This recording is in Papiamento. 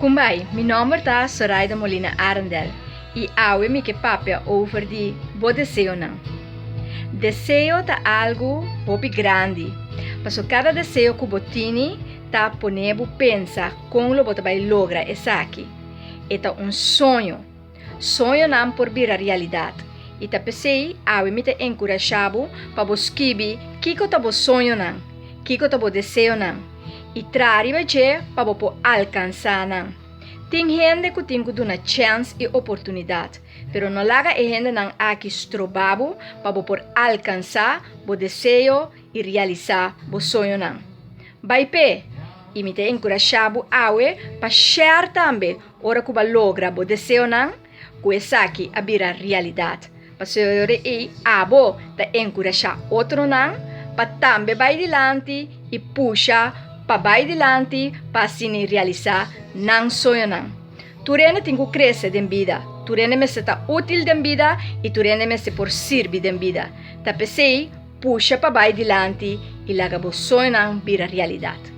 Kumbai, mi nòmber ta Soraida Molina Arendel i awe mi ke papia over di bo deseonan. Deseo ta algu hopi grandi, paso kada deseo ku bo tini ta pone bo pensa kon lo bo ta bai logra esaki. E ta un soño. Soñonan por bira realidat i ta p'esei awe mi ta enkurashá bo pa bo skibi kiko ta bo soñonan, kiko ta bo deseonan i traha riba dje pa bo por alkansá nan. Tin hende ku tin ku duna chèns i oportunidat, pero no laga e hendenan aki strobá bo pa bo por alkansá bo deseo i realisá bo soñonan. Bai p'e! I mi ta enkurashá bo awe pa share tambe Ora ku bo a logra bo deseonan, ku esaki a bira realidat. Pasobra ei abo ta enkurashá otronan pa tambe bai dilanti i pusha pa bai dilanti pa asina realisá nan soñonan. Tur hende tin ku krese den bida, tur hende mester ta útil den bida i tur hende mester por sirbi den bida. Ta p'esei pusha pa bai dilanti i laga bo soñonan bira realidat.